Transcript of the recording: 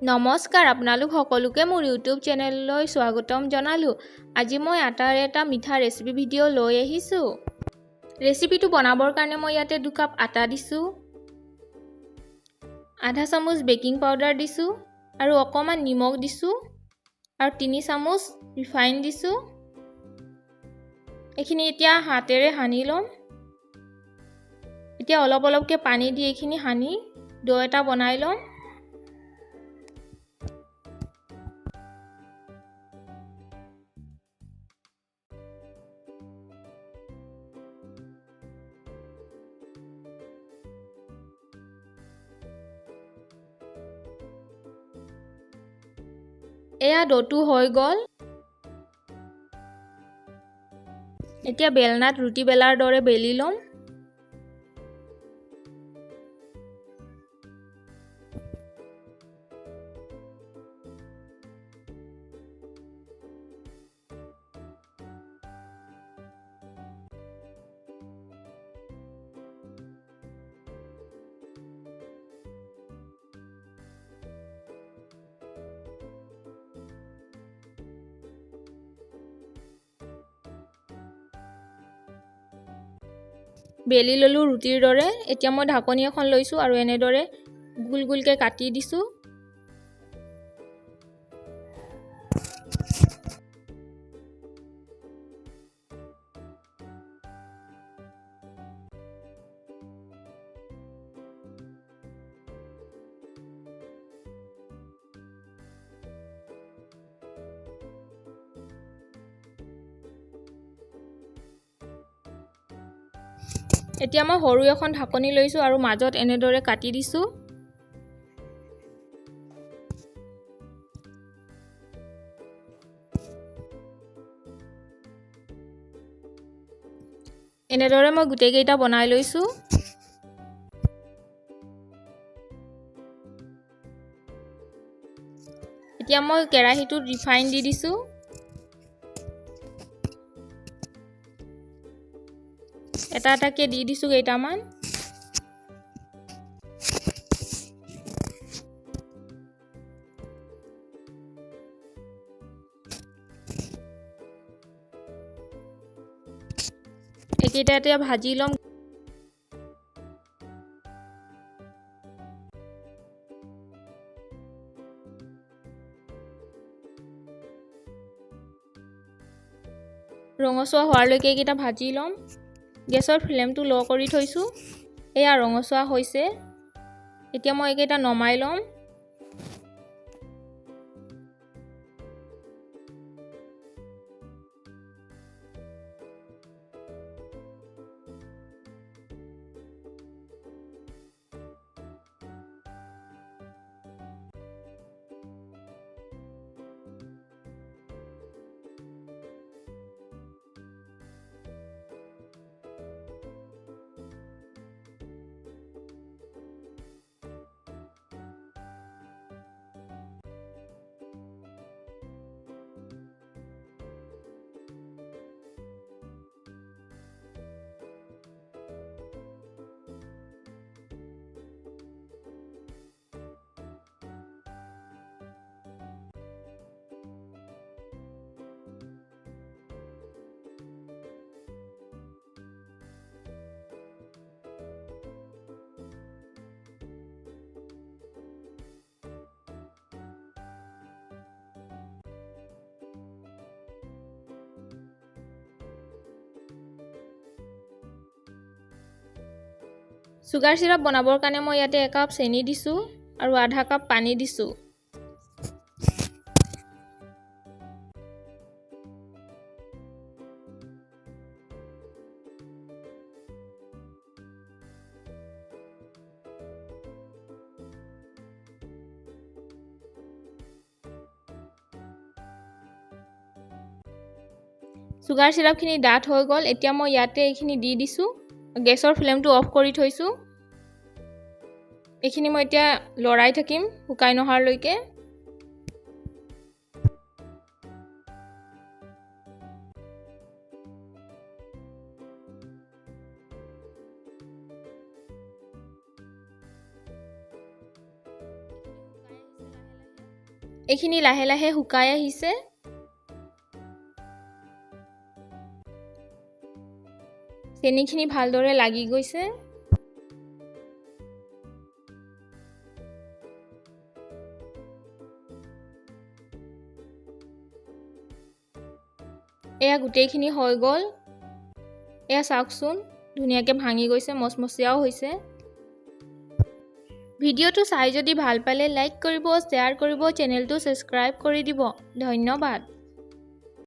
নমস্কাৰ, আপোনালোক সকলোকে মোৰ ইউটিউব চেনেললৈ স্বাগতম জনালোঁ। আজি মই আটাৰ এটা মিঠা ৰেচিপি ভিডিঅ' লৈ আহিছোঁ। ৰেচিপিটো বনাবৰ কাৰণে মই ইয়াতে 2 কাপ আটা দিছোঁ, আধা চামুচ বেকিং পাউডাৰ দিছোঁ আৰু অকণমান নিমখ দিছোঁ আৰু 3 চামুচ ৰিফাইন দিছোঁ। এইখিনি এতিয়া হাতেৰে সানি ল'ম। এতিয়া অলপ অলপকৈ পানী দি এইখিনি সানি ড' এটা বনাই ল'ম। এয়া ড'টো হৈ গ'ল। এতিয়া বেলনাত ৰুটি বেলাৰ দৰে বেলি ল'ম। বেলি ল'লোঁ ৰুটিৰ দৰে। এতিয়া মই ঢাকনি এখন লৈছোঁ আৰু এনেদৰে গোল গোলকৈ কাটি দিছোঁ। এতিয়া মই সৰু এখন ঢাকনি লৈছোঁ আৰু মাজত এনেদৰে কাটি দিছোঁ। এনেদৰে মই গোটেইকেইটা বনাই লৈছোঁ। এতিয়া মই কেৰাহীটোত ৰিফাইন দি দিছোঁ। এটা এটাকৈ দি দিছোঁ কেইটামান। এইকেইটা এতিয়া ভাজি ল'ম। ৰঙচুৱা হোৱালৈকে এইকেইটা ভাজি ল'ম। গেছৰ ফ্লেমটো ল' কৰি থৈছোঁ। এয়া ৰঙচুৱা হৈছে। এতিয়া মই এইকেইটা নমাই ল'ম। চুগাৰ চিৰাপ বনাবৰ কাৰণে মই ইয়াতে একাপ চেনি দিছোঁ আৰু আধা কাপ পানী দিছোঁ। চুগাৰ চিৰাপখিনি ডাঠ হৈ গ'ল। এতিয়া মই ইয়াতে এইখিনি দি দিছোঁ। গেছৰ ফ্লেমটো অফ কৰি থৈছোঁ। এইখিনি মই এতিয়া লৰাই থাকিম শুকাই নোহোৱালৈকে। এইখিনি লাহে লাহে শুকাই আহিছে। চেনিখিনি ভালদৰে লাগি গৈছে। এয়া গোটেইখিনি হৈ গ'ল। এয়া চাওকচোন, ধুনীয়াকৈ ভাঙি গৈছে, মচমচীয়াও হৈছে। ভিডিঅ'টো চাই যদি ভাল পালে লাইক কৰিব, শ্বেয়াৰ কৰিব, চেনেলটো ছাবস্ক্ৰাইব কৰি দিব। ধন্যবাদ।